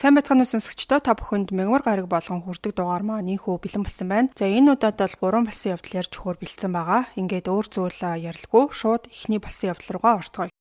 Сайн байцгаана уу, сонсогчдоо, та бүхэнд мягмар гараг болгон хүрдэг дугаар маань ийнхүү бэлэн болсон байна. За, энэ удаад бол 3 болсон явдал ярьж өгөхөөр бэлдсэн байгаа. Ингээд өөр зүйл ярилгүй шууд эхний болсон явдал руугаа орцгоё.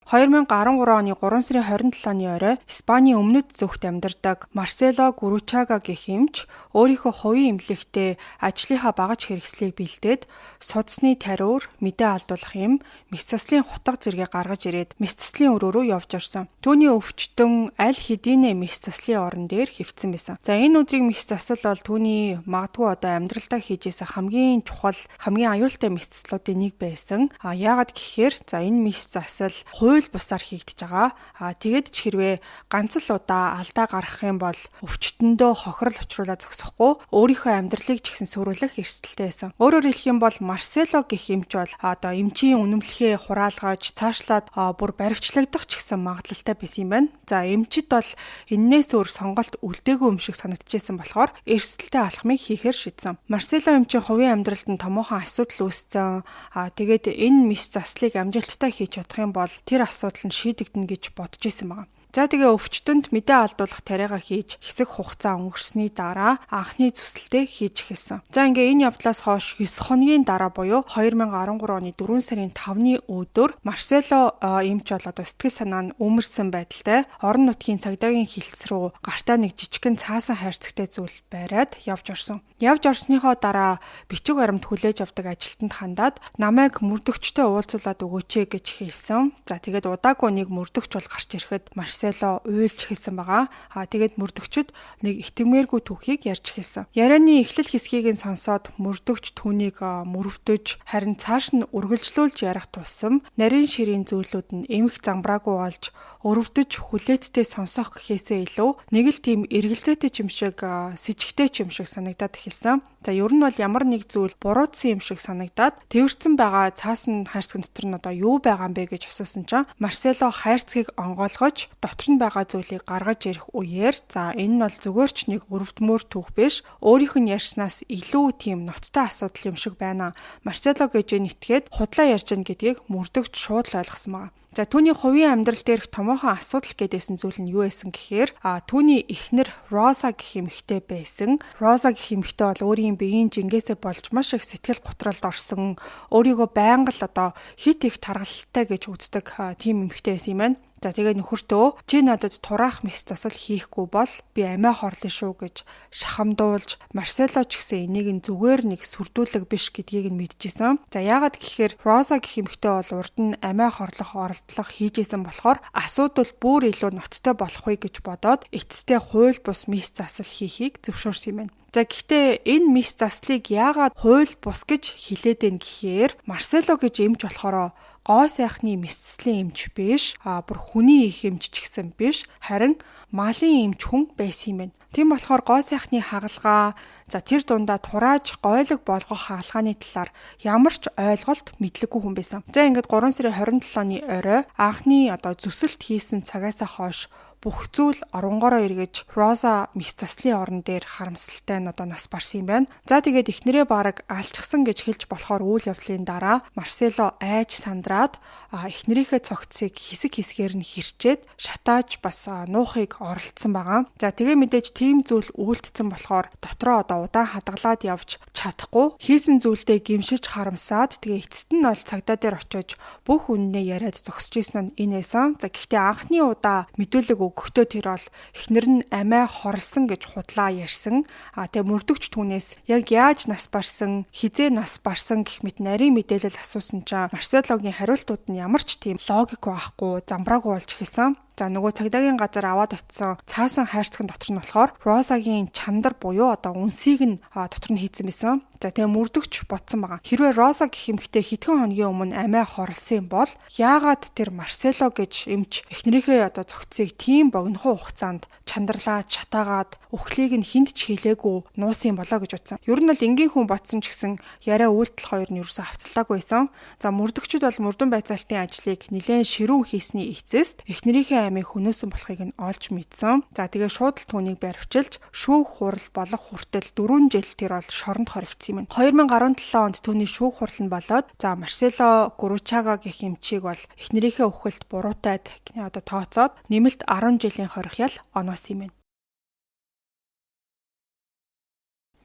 2013 оны 3 сарын 27-ны орой Испанийн өмнөд зүгт амьдардаг Марсело Гуручага гэх эмч өөрийнхөө хувийн эмнэлэгтээ ажлынхаа багаж хэрэгслийг бэлдээд, судасны тариур, мэдээ алдуулах юм, мэс заслын хутга зэргээ гаргаж ирээд мэс заслын өрөө рүү явж орсон. Түүний өвчтөн аль хэдийнэ мэс заслын орон дээр хэвтсэн байсан. За, энэ өдрийн мэс засал бол түүний магадгүй одоо амьдралдаа хийж исэн хамгийн чухал, хамгийн аюултай мэс заслуудын нэг байсан. А яагаад гэхээр, за, энэ мэс засал хууль бусаар хийгдэж байгаа. А тэгээд ч хэрвээ ганц л удаа алдаа гаргах юм бол өвчтөндөө хохирол учруулаад зогсохгүй, өөрийнхөө амьдралыг ч гэсэн сөрүүлэх эрсдэлтэй байсан. Өөрөөр хэлэх юм бол Марсело гэх эмч бол одоо эмчийн үнэмлэхээ хураалгаж, цаашлаад бүр баривчлагдах ч гэсэн магадлалтай байсан юм байна. За, эмчид бол энээс өөр сонголт үлдээгүй юм шиг санагдчихсан болохоор эрсдэлтэй алхмыг хийхээр шийдсэн. Марсело эмчийн хувийн амьдралд нь томоохон асуудал үүссэн. А тэгээд энэ мэс заслыг амжилттай хийж чадах юм бол тэр асуудал нь шийдэгдэнэ гэж бодож исэн байна. За, тэгээ өвчтөнд мэдээ алдуулах тариагаа хийж хэсэг хугацаа өнгөрсний дараа анхны зүсэлтээ хийж эхэлсэн. За, ингээ энэ явдлаас хойш 9 хоногийн дараа буюу 2013 оны 4 сарын 5-ны өдөр Марсело эмч бол одоо сэтгэл санаа нь өмөрсөн байдалтай орон нутгийн цагдаагийн хилц рүү гартаа нэг жижигхэн цаасан хайрцагтай зүйл бариад явж орсон. Явж орсныхоо дараа бичиг баримт хүлээж авдаг ажилтнанд хандаад намайг мөрдөгчтэй уулзуулаад өгөөч ээ гэж хэлсэн. За, тэгээд удаагүй нэг мөрдөгч бол гарч ирэхэд Марсело уйлж эхэлсэн байгаа. А тэгээд мөрдөгчд нэг итгэмээргүй түүхийг ярьж эхэлсэн. Ярианы эхлэл хэсгийг нь сонсоод мөрдөгч түүнийг мөрөвдөж, харин цааш нь үргэлжлүүлж ярих тусам нарийн ширийн зүйлүүд нь эмх замбраагүй болж, өрөвдөж хүлээцтэй сонсох гэхээсээ илүү нэг л тийм эргэлзээтэй ч юм шиг, сэжигтэй ч юм шиг санагдаад эхэлсэн. За, ер нь бол ямар нэг зүйл буруутсан юм шиг санагдаад тэвэрсэн байгаа цаасан хайрцаг дотор нь одоо юу байгаа юм бэ гэж асуусан чинь Марсело хайрцгийг онгойлгож дотор нь байгаа зүйлийг гаргаж ирэх үеэр, за, энэ нь бол зүгээр ч нэг өрөвдмөр түүх биш, өөрийнх нь ярьснаас илүү тийм ноцтой асуудал юм шиг байна. Марсело гэж энэ итгээд худлаа ярьж гин гэдгийг мөрдөгч шууд л ойлгосон байгаа. За, түүний хувийн амьдрал дээрх томоохон асуудал гэдээсэн зүйл нь юу байсан гэхээр түүний эхнэр Роза гэх эмэгтэй байсан. Роза гэх эмэгтэй бол өөрийн биеийн жингээсээ болж маш их сэтгэл готролд орсон, өөрийгөө байнга л одоо хит их таргалалтай гэж үздэг тийм эмэгтэй байсан юм байна. За, тэгээ нөхөртөө чи надад тураах мэс засал хийхгүй бол би амиа хорлоно шүү гэж шахамдуулж, Марсело ч гэсэн энийг нь зүгээр нэг сүрдүүлэг биш гэдгийг нь мэдчихсэн. За, яагаад гэхээр Роза гэх эмэгтэй бол урд нь амиа хорлох оролдлого хийж исэн болохоор асуудал бүр илүү ноцтой болох вэ гэж бодоод эцэстээ хууль бус мэс засал хийхийг зөвшөөрсөн юм байна. За, гэхдээ энэ мэс заслыг яагаад хууль бус гэж хэлээд байна гэхээр Марсело гэж эмч болохоор гоо сайхны мэс заслын эмч биш, а бүр хүний их эмч ч гэсэн биш, харин малын эмч хүн байсан юм байна. Тийм болохоор гоо сайхны хагалгаа, за, тэр дундаа турааж гойлог болгох хагалгааны талаар ямар ч ойлголт мэдлэггүй хүн байсан. За, ингээд 3 сарын 27-ны орой анхны одоо зүсэлт хийсэн цагаасаа хойш бүх зүйл оронгороо эргэж, Роза мэс заслын орон дээр харамсалтай нь одоо нас барсан юм байна. За, тэгээд эхнэрээ бараг алчсан гэж хэлж болохоор үйл явдлын дараа Марсело айж сандраад эхнэрийнхээ цогцыг хэсэг хэсгээр нь хэрчээд шатааж бас нуухыг оролцсон байгаа. За, тэгээ мэдээж тийм зүйл үйлдсэн болохоор дотроо одоо удаан хадгалаад явж чадахгүй, хийсэн зүйлдээ гимшиж харамсаад, тэгээ эцэст нь бол цагдаа дээр очиж бүх үннээ яриад зогсож исэн нь энэ байсан. За, гэхдээ анхны удаа мэдүүлэг өгөхдөө тэр бол эхнэр нь амиа хорлсон гэж худлаа ярьсан. А тэгээ мөрдөгч түүнээс яг яаж нас барсан, хизээ нас барсан гэх мэт нарийн мэдээлэл асуусан чинь Марселогийн хариултууд нь ямар ч тийм логик байхгүй, замбраагүй болж эхэлсэн. За, нөгөө цагдаагийн газар аваад очисон цаасан хайрцагын дотор нь болохоор Розагийн чандар буюу одоо үнсийг нь дотор нь хийцэн байсан. За, тэгээ мөрдөгч бодсон байгаа. Хэрвээ Роза гэх эмэгтэй хэдхэн хоногийн өмнө амиа хорлсон юм бол яагаад тэр Марсело гэж эмч эхнэрийнхээ одоо цогцыг тийм богинохон хугацаанд чандарлаад, шатаагаад, үхлийг нь хүнд ч хэлээгүй нуусан юм болоо гэж бодсон. Ер нь бол энгийн хүн бодсон ч гэсэн яриа үйлдэл хоёр нь ерөөсөө хавцалдаагүй байсан. За, мөрдөгчд бол мөрдөн байцаалтын ажлыг нэлээд ширүүн хийсний эцэст эхнэрийнхээ амийг хөнөөсөн болохыг нь олж мэдсэн. За, тэгээ шууд л түүнийг баривчилж, шүүх хурал болох хүртэл 4 жил тэр бол шоронд хоригдсон юм. 2017 онд түүний шүүх хурал нь болоод, за, Марсело Гуручага гэх эмчийг бол эхнэрийнхээ үхэлд буруутайд одоо тооцоод нэмэлт 10 жилийн хорих ял оноосон юм байна.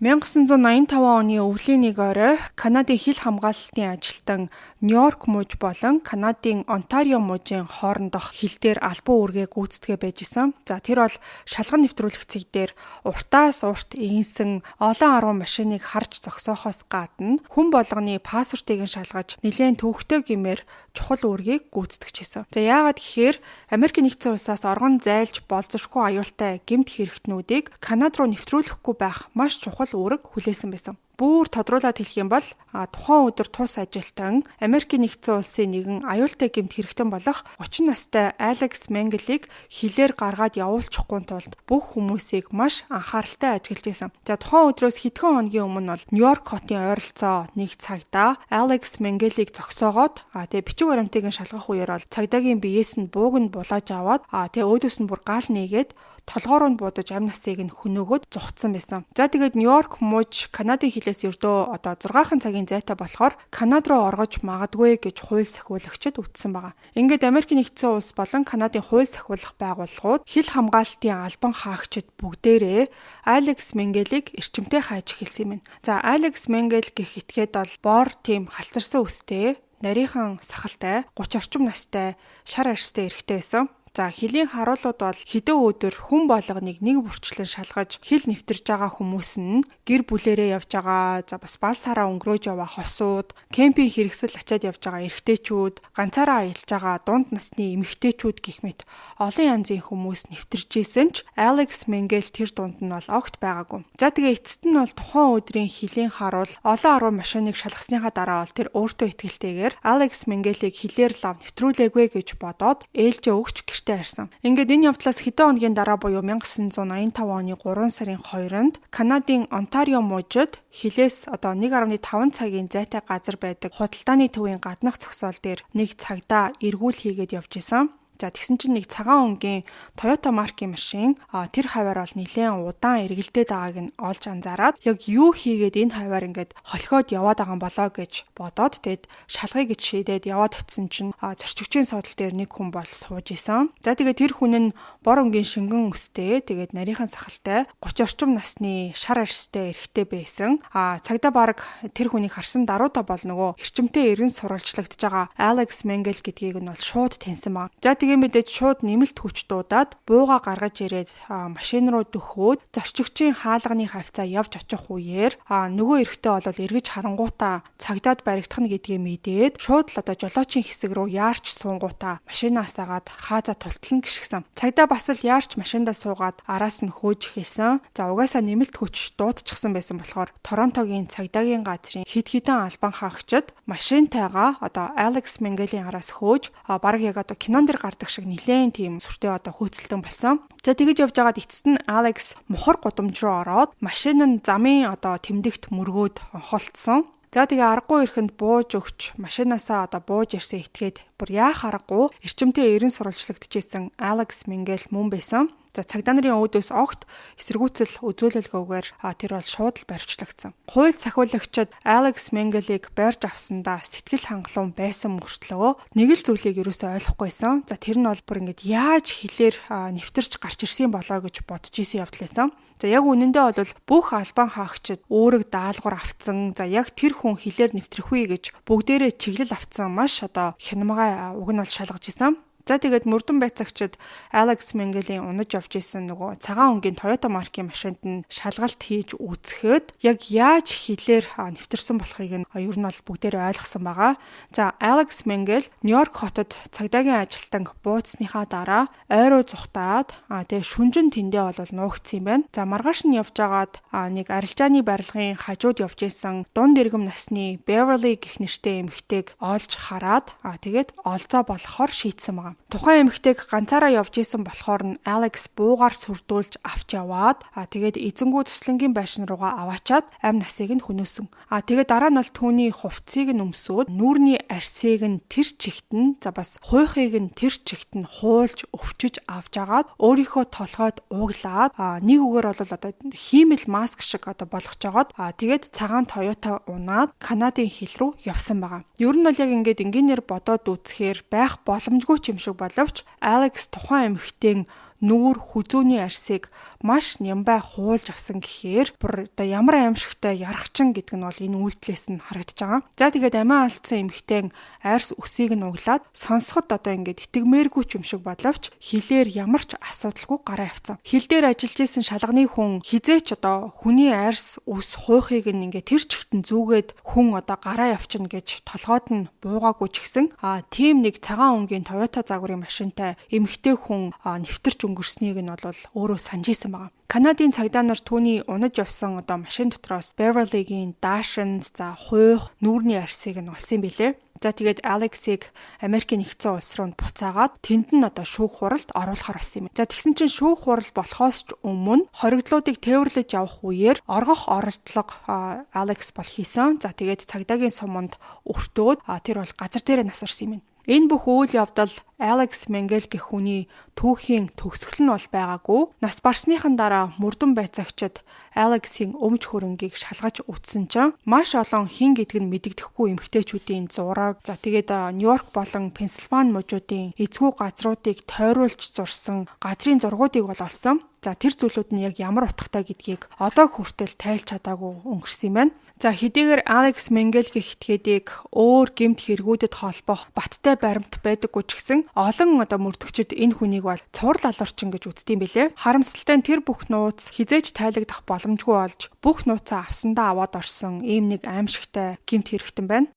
1985 оны өвлийн нэг орой Канадын хил хамгаалалтын ажилтан Нью-Йорк муж болон Канадын Онтарио мужийн хоорондох хил дээр албан үүргээ гүйцэтгээ байж исэн. За, тэр бол шалган нэвтрүүлэх цэг дээр уртаас урт игэнсэн олон арван машиныг харж зогсоохоос гадна хүн болгоны паспортыг нь шалгаж нэлээн төвөгтэй гэмээр чухал үүргийг гүйцэтгэж исэн. За, яагаад гэхээр Америк нэгдсэн улсаас оргон зайлж болзошгүй аюултай гэмт хэрэгтнүүдийг Канад руу нэвтрүүлэхгүй байх маш чухал үүрэг хүлээсэн байсан. Бүр тодруулаад хэлэх юм бол тухайн өдөр тус ажилтан Америкийн нэгдсэн улсын нэгэн аюултай гэмт хэрэгтэн болох 30 настай Алекс Менгелийг хилээр гаргаад явуулчихгүй тулд бүх хүмүүсийг маш анхааралтай ажиглаж байсан. За, тухайн өдрөөс хэдхэн хоногийн өмнө бол Нью-Йорк хотын ойролцоо нэг цагдаа Алекс Менгелийг зогсоогоод, тэгээ бичиг баримтыг нь шалгах үеэр бол цагдаагийн биеэс нь бууг нь булааж аваад, тэгээ өөдөөс нь бүр гаал нээгээд, толгоор нь буудаж, амь насыг нь хөнөөгөөд зугтсан байсан. За, тэгээд Нью-Йорк муж Канадын хилээс ердөө одоо 6 цагийн зайтай болохоор Канад руу оргож магадгүй гэж хууль сахиулагчид үздсэн байгаа. Ингээд Америкийн нэгдсэн улс болон Канадын хууль сахиулах байгууллагууд, хил хамгаалалтын албан хаагчид бүгдээрээ Алекс Менгелийг эрчимтэй хайж эхэлсэн юм байна. За, Алекс Менгел гэх этгээд бол бор тийм халцарсан үстэй, нарийнхан сахалтай, 30 орчим настай, шар арьстай эрэгтэй байсан. За, хилийн харуулууд бол хэдэн өдөр хүн болгоныг нэг бүрчлэн шалгаж хил нэвтэрж байгаа хүмүүс нь гэр бүлэрээ явж байгаа, за, бас бал сараа өнгөрөөж яваа хосууд, кемпинг хэрэгсэл ачаад явж байгаа эрэгтэйчүүд, ганцаараа аялж байгаа дунд насны эмэгтэйчүүд гэх мэт олон янзын хүмүүс нэвтэрж исэн ч Алекс Менгел тэр дунд нь бол огт байгаагүй. За, тэгээ эцэст нь бол тухайн өдрийн хилийн харуул олон арван машиныг шалгасныхаа дараа бол тэр өөртөө итгэлтэйгээр Алекс Менгелийг хилээр лав нэвтрүүлээгүй гэж бодоод ээлжээ өгч гэртээ харсан. Ингээд энэ явдлаас хэдэн хоногийн дараа буюу 1985 оны 3 сарын 2-нд Канадын Онтарио мужид хилээс одоо 1.5 цагийн зайтай газар байдаг худалдааны төвийн гаднах зогсоол дээр нэг цагдаа эргүүл хийгээд явж исэн. За, тэгсэн чинь нэг цагаан өнгийн Toyota маркийн машин тэр хаваар бол нэлээн удаан эргэлдээд байгааг нь олж анзаараад, яг юу хийгээд энэ хаваар ингээд холхиод яваад байгаа юм болоо гэж бодоод, тэгэд шалгая гэж шийдээд яваад очисон чинь зорчигчийн суудал дээр нэг хүн бол сууж исэн. За, тэгээд тэр хүн нь бор өнгийн шингэн өстэй, тэгээд нарийнхан сахалтай, 30 орчим насны шар арьстай эрэгтэй байсан. Цагдаа баг тэр хүнийг харсан даруйдаа бол нөгөө эрчимтэй эрен сурвалжлагдж байгаа Алекс Менгел гэдгийг нь бол шууд таньсан ба. За, тэгээ мэдээж шууд нэмэлт хүч дуудаад, бууга гаргаж ирээд машин руу дөхөөд зорчигчийн хаалганы хавьцаа явж очих үеэр нөгөө эрэгтэй бол эргэж харангуутаа цагдаад баригдах нь гэдгийг мэдээд шууд л одоо жолоочийн хэсэг рүү яарч суунгуутаа машинаас агаад хааза тултлан гიშгсэн. Цагдаа бас л яарч машиндаа суугаад араас нь хөөж эхэлсэн. За, угаасаа нэмэлт хүч дуудчихсан байсан болохоор Торонтогийн цагдаагийн газрын хэд хэдэн албан хаагчид машинтайгаа одоо Алекс Менгелийн араас хөөж, бараг яг одоо кинон дэр гардаг шиг нэлээн тийм сүртэй одоо хөөцөлтөн болсон. За, тэгэж явж байгаад эцэст нь Алекс мухар гудамж руу ороод машин нь замын одоо тэмдэгт мөргөөд онхолцсон. За, тэгээ аргагүй ирэхэнд бууж өгч машинаасаа одоо бууж ирсэн этгээд бүр яах аргагүй эрчимтэй эрен сурвалжлагдчихсэн Алекс Менгел мөн байсан. За, цагдаа нарын өөдөөс огт эсэргүүцэл үзүүлэлгүйгээр тэр бол шууд л баривчлагдсан. Хууль сахиулагчид Алекс Менгелийг барьж авсандаа сэтгэл хангалуун байсан мөртлөө нэг л зүйлийг ерөөсөө ойлгохгүйсэн. За, тэр нь бол бүр ингэж яаж хилээр нэвтэрч гарч ирсэн болоо гэж бодож исэн явдал байсан. За, яг үнэндээ бол бүх албан хаагчид үүрэг даалгавар авцсан. За, яг тэр хүн хилээр нэвтрэх үү гэж бүгдээрээ чиглэл авцсан, маш одоо хянамгай уг нь бол шалгаж исэн. За, тэгээд мөрдөн байцаагчид Алекс Менгелийн унаж явж исэн нөгөө цагаан өнгийн Toyota маркийн машинд нь шалгалт хийж үзэхэд яг яаж хилээр нэвтэрсэн болохыг нь ер нь бол бүгдээрээ ойлгосон байгаа. За, Алекс Менгел Нью-Йорк хотод цагдаагийн ажилтан бууцсныхаа дараа ойроо зугтаад, тэгээ шүнжин тэндээ бол нуугдсан юм байна. За, маргааш нь явж агаад нэг арилжааны барилгын хажууд явж исэн дунд иргэм насны Beverly гэх нэртэй эмэгтэйг олж хараад, тэгээд олзоо болохоор шийдсэн байгаа. байгаа. Тухайн эмэгтэйг ганцаараа явж исэн болохоор нь Алекс буугаар сүрдүүлж авч яваад тэгээд эзэнгүү туслангийн байшин руугаа аваачаад амь насыг нь хөнөөсөн. Тэгээд дараа нь бол түүний хувцсыг нь өмсөөд нүүрний арсыг нь тэр чигт нь за бас хуйхыг нь тэр чигт нь хуулж өвчөж авч агаад өөрийнхөө толгойд ууглаад нэг үгээр бол одоо хиймэл маск шиг одоо болгож жагаад тэгээд цагаан Toyota унаад Канадын хил рүү явсан байгаа. Ер нь бол яг ингээд энгийнээр бодоод үзэхээр байх боломжгүй ч юм шиг боловч Алекс тухайн эмэгтэйн нүүр хүзүүний арсыг маш нямбай хуулж авсан гэхээр бүр одоо ямар аимшигтай ярахчин гэдэг нь бол энэ үйлдэлээс нь харагдаж байгаа. За тэгээд амиа алдсан эмэгтэйн арьс үсийг нь углаад сонсоход одоо ингээд итгэмээргүй ч юм шиг боловч хилээр ямар ч асуудалгүй гараа явцсан. Хил дээр ажиллаж исэн шалганы хүн хизээч одоо хүний арьс үс хуйхыг нь ингээд тэр чигтэн зүгээд хүн одоо гараа явчихна гэж толгойд нь буугаагүй ч гэсэн тийм нэг цагаан өнгийн Toyota загварын машинтай эмэгтэй хүн нэвтэрч өнгөрснийг нь бол өөрөө санаж исэн байгаа. Канадын цагдаа нар түүний унаж явсан одоо машин дотроос Beverly-гийн даашинд за хуйх нүүрний арсыг нь олсон юм билээ. За тэгээд Алексийг Америкийн нэгдсэн улс руу буцаагаад тэнд нь одоо шүүх хуралд оруулахар болсон юм. За тэгсэн чинь шүүх хурал болохоос ч өмнө хоригдлуудыг тээвэрлэж явах үеэр оргох оролдлого Алекс бол хийсэн. За тэгээд цагдаагийн суманд өртөөд тэр бол газар дээрээ нас орсон юм. Энэ бүх үйл явдал Алекс Менгел гэх хүний түүхийн төгсгөл нь бол байгаагүй. Нас барсныхан дараа мөрдөн байцаагчид Алексийн өмч хөрөнгийг шалгаж үзсэн чинь маш олон хэн гэдг нь мэдэгдэхгүй эмэгтэйчүүдийн зураг, за тэгээд Нью-Йорк болон Пенсильвани мужуудын эзгүй газруудыг тойруулж зурсан газрын зургуудыг бол олсон. За тэр зүйлүүд нь яг ямар утгатай гэдгийг одоо хүртэл тайлж чадаагүй өнгөрсөн юм байна. За хэдийгээр Алекс Менгел гэх этгээдийг өөр гэмт хэрэгүүдэд холбох баттай баримт байдаггүй ч гэсэн олон одоо мөрдөгчид энэ хүнийг бол цуврал алуурчин гэж үздэг юм билээ. Харамсалтай нь тэр бүх нууц хизээж тайлагдах боломжгүй болж бүх нууцаа авсандаа аваад орсон ийм нэг аимшигтай гэмт хэрэгтэн байна.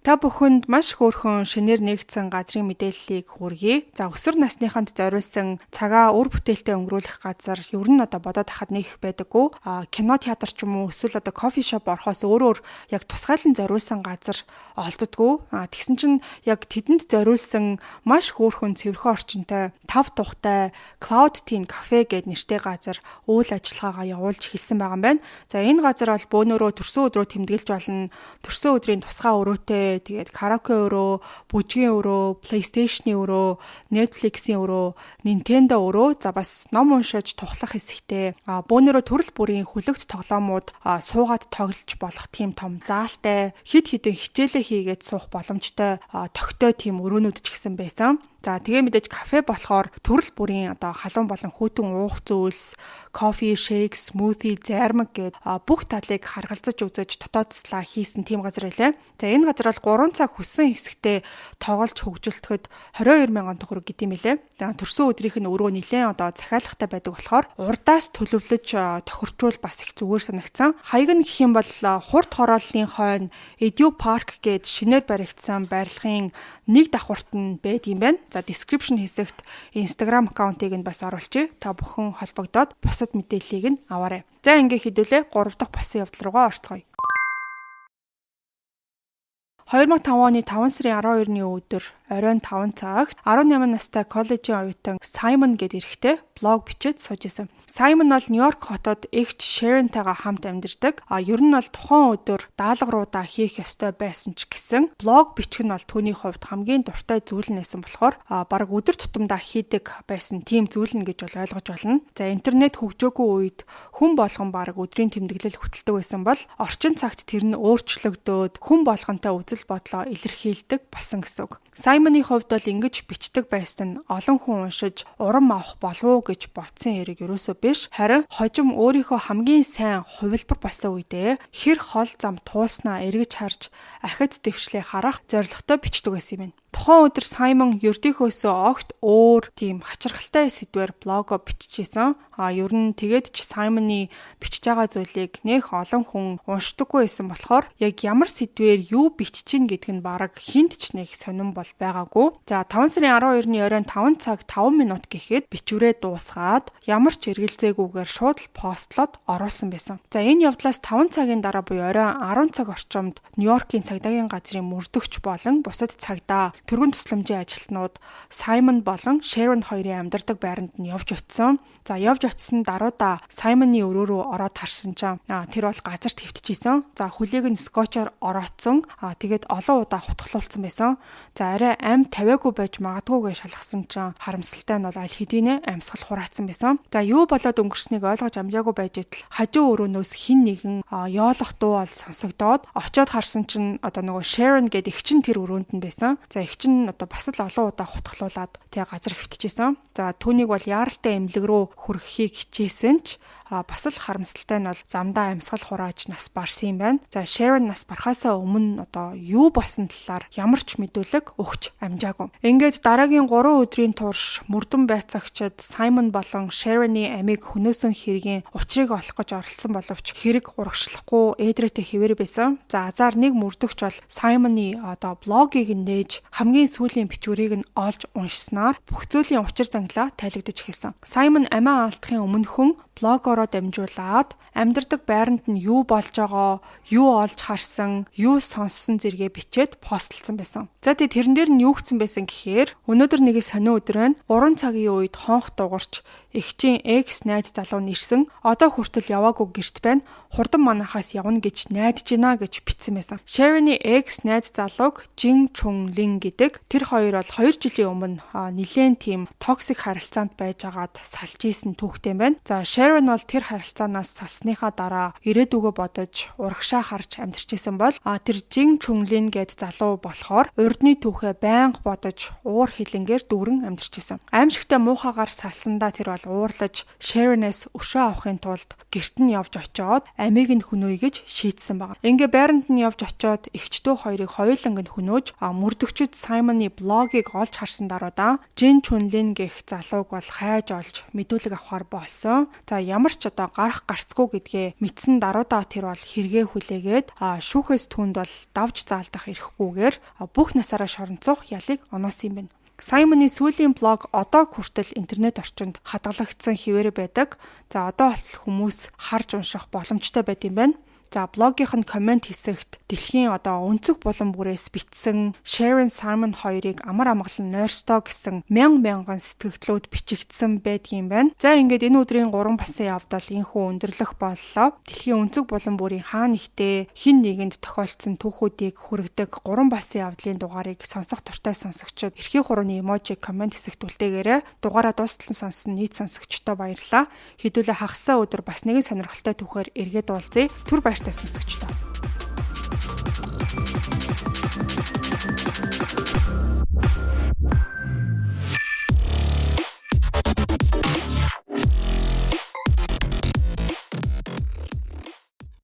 Та бүхэнд маш хөөрхөн шинээр нэгдсэн газрын мэдээллийг хүргэе. За өсвөр насныханд зориулсан цагаа үр бүтээлтэй өнгөрүүлэх газар ер нь одоо бодоод хахад нэг их байдаггүй. Кино театр ч юм уу эсвэл одоо кофе шоп орохоос өөрөөр яг тусгайлан зориулсан газар олддоггүй. Тэгсэн чинь яг тэдэнд зориулсан маш хөөрхөн цэвэрхэн орчинтой тав тухтай Cloud Teen Cafe гээд нэртэй газар үйл ажиллагаагаа явуулж эхэлсэн байгаа юм байна. За энэ газар бол бөөнөрөө төрсөн өдрөө тэмдэглэж болно. Төрсөн өдрийн тусгай өрөөтэй, тэгээд караоке өрөө, бүжгийн өрөө, PlayStation-ы өрөө, Netflix-ийн өрөө, Nintendo өрөө, за бас ном уншиж тухлах хэсэгтэй, бөөнөрөө төрөл бүрийн хөлөгт тоглоомууд суугаад тоглож болох тийм том заалтай, хид хідэн хичээлээ хийгээд суух боломжтой тогтой тийм өрөөнүүд ч гэсэн байсан. За тэгээ мэдээж кафе болохоор төрөл бүрийн одоо халуун болон хүйтэн уух зүйлс, кофе, шейк, смузи, зайрмаг гээд бүх талыг харгалзаж үзэж дотоодслаа хийсэн тийм газар байлаа. За энэ газар бол 3 цаг хүссэн хэсэгтээ тоглож хөгжүүлэхэд 22 мянган төгрөг гэдэм билээ. За төрсөн өдрийнх нь өрөө нэлээд одоо захиалгатай байдаг болохоор урдаас төлөвлөж тохирчвол бас их зүгээр санагдсан. Хаяг нь гэх юм бол хурд хорооллын хойно Edu Park гээд шинээр баригдсан барилгын нэг давхурт нь байд юм байна. За description хэсэгт Instagram аккаунтыг нь бас оруулчихъя. Та бүхэн холбогдоод бусад мэдээллийг нь аваарай. За ингээ хэдүүлээ 3 дахь болсон явдал руугаа орцгоё. 2005 оны 5 сарын 12-ны өдөр оройн 5 цагт 18 настай коллежийн оюутан Саймон гээд эрэгтэй блог бичээд сууж исэн. Саймон бол Нью-Йорк хотод эгч Шэронтайгаа хамт амьдардаг. Ер нь бол тухайн өдөр даалгавруудаа хийх ёстой байсан ч гэсэн блог бичих нь бол түүний хувьд хамгийн дуртай зүйл нь байсан болохоор бараг өдөр тутамдаа хийдэг байсан тийм зүйл нь гэж бол ойлгож байна. За интернет хөгжөөгүй үед хүн болгон бараг өдрийн тэмдэглэл хөтэлдэг байсан бол орчин цагт тэр нь өөрчлөгдөөд хүн болгонтой үзэл бодлоо илэрхийлдэг болсон гэсэн үг. Саймоны хувьд бол ингэж бичдэг байсан нь олон хүн уншиж урам авах болов уу гэж бодсон хэрэг ерөөсөө биш. Харин хожим өөрийнхөө хамгийн сайн хувилбар болсон үедээ хэр хол зам туулснаа эргэж харж ахиц дэвшлээ харах зорилготой бичдэг байсан юм байна. Тухайн өдөр Саймон ердийнхөөсөө огт өөр тийм хачирхалтай сэдвээр блого биччихсэн. Ер нь тэгээд ч Саймоны бичиж байгаа зүйлийг нэх олон хүн уншдаггүй байсан болохоор яг ямар сэдвээр юу бичиж гин гэдг нь бараг хинт ч нэг сонирн бол байгаагүй. За 5 сарын 12-ны оройн 5 цаг 5 минут гэхэд бичвэрээ дуусгаад ямар ч эргэлзээгүйгээр шууд л постлоод оруулсан байсан. За энэ явдлаас 5 цагийн дараа буюу оройн 10 цаг орчимд Нью-Йоркийн цагдаагийн газрын мөрдөгч болон бусад цагдаа Түргэн тусламжийн ажилтнууд Саймон болон Шэрон хоёрын амьдардаг байранд нь явж очисон. За, явж очисон даруйда Саймоны өрөө рүү ороод харсан чинь тэр бол газарт хэвтчихсэн. За, хөлийг нь скотчоор ороодсон. Тэгээд олон удаа хутгалуулсан байсан. За, арай ам тавиагүй байж магадгүй гэж шалгасан чинь харамсалтай нь бол аль хэдийнэ амьсгал хураацсан байсан. За, юу болоод өнгөрснийг ойлгож амжаагүй байж байтал хажуу өрөөнөөс хэн нэгэн ёолох дуу бол сонсогдоод очиод харсан чинь одоо нөгөө Sharon гэдэг эгч нь тэр өрөөнд нь байсан. За, эгч нь одоо бас л олон удаа хутгалуулаад тэгээ газар хэвтчихсэн. За, түүнийг бол яаралтай эмнэлэг рүү хүргэхийг хичээсэн ч бас л харамсалтай нь бол замдаа амьсгал хурааж нас барсан юм байна. За, Sharon нас барахаасаа өмнө одоо юу болсон талаар ямар ч мэдүүлэг өгч амжаагүй. Ингээд дараагийн 3 өдрийн турш мөрдөн байцаагчид Simon болон Sharon-ы амийг хөнөөсөн хэргийн учрыг олох гэж оролдсон боловч хэрэг урагшлахгүй ээдрээтэй хэвээр байсан. За, азар нэг мөрдөгч бол Simon-ы одоо блогийг нь нээж хамгийн сүүлийн бичвэрийг нь олж уншсанаар бүх зүйлийн учир занглаа тайлагдаж эхэлсэн. Simon амиа алдахын өмнөхөн блогоороо дамжуулаад амьдардаг байранд нь юу болж байгаа, юу олж харсан, юу сонссон зэргээ бичээд постлсон байсан. За, тэгээ тэрэн дээр нь юу гэсэн байсан гэхээр өнөөдөр нэг сонин өдөр байна. 3 цагийн үед хонх дуугарч эгчийн ex найз залуу нь ирсэн. Одоо хүртэл яваагүй гэрт байна. Хурдан манахаас явна гэж найдаж байна гэж бичсэн байсан. Sharon-ы ex найз залууг Жин Чун Лин гэдэг. Тэр хоёр бол 2 жилийн өмнө нэлээн тийм toxic харилцаанд байжгаад салж исэн түүхтэй юм байна. За, Sharon бол тэр харилцаанаас салсныхаа дараа ирээдүгөө бодож урагшаа харж амьдарч исэн бол тэр Жин Чун Лин гээд залуу болохоор урдны түүхээ байнга бодож уур хилэнгээр дүүрэн амьдарч исэн. Аймшигтай муухайгаар салсандаа тэр бол уурлаж Sharon-ээс өшөө авахын тулд гэрт нь явж очиод амийг нь хөнөөе гэж шийдсэн байна. Ингээ байранд нь явж очиод эгч дүү хоёрыг хоёуланг нь хөнөөж мөрдөгчд Саймоны блогийг олж харсан даруйда Жин Чунлин гэх залууг бол хайж олж мэдүүлэг авахар болсон. За, ямар ч одоо гарах гарцгүй гэдгээ мэдсэн даруйда тэр бол хэрэгээ хүлээгээд шүүхээс түүнд бол давж заалдах эрхгүйгээр бүх насаараа шоронцох ялыг оноосон юм байна. Саймоны сүүлийн блог одоо хүртэл интернет орчинд хадгалагдсан хэвээр байдаг. За, одоо болтол хүмүүс харж унших боломжтой байд юм байна. За, блогийнх нь comment хэсэгт дэлхийн одоо өнцөг булан бүрээс бичсэн Sharon Simon хоёрыг амар амгалан нойрсдоо гэсэн мянган мянган сэтгэгдлүүд бичигдсэн байдгийн байна. За, ингээд энэ өдрийн 3 басан явдал энэхүү өндөрлөх боллоо. Дэлхийн өнцөг булан бүрийн хаа нэгтээ хэн нэгэнд тохиолдсон түүхүүдийг хүргэдэг 3 басан явдлын дугаарыг сонсох дуртай сонсогчид эрхийн хурууны emoji comment хэсэгт үлдээгээрэй. Дугаараа дуустал нь сонссон нийт сонсогчдод баярлалаа. Хэдүүлээ хагасаа өдөр бас нэгэн сонирхолтой түүхээр эргээд уулзъя. Түр баяртай сонсогчдоо.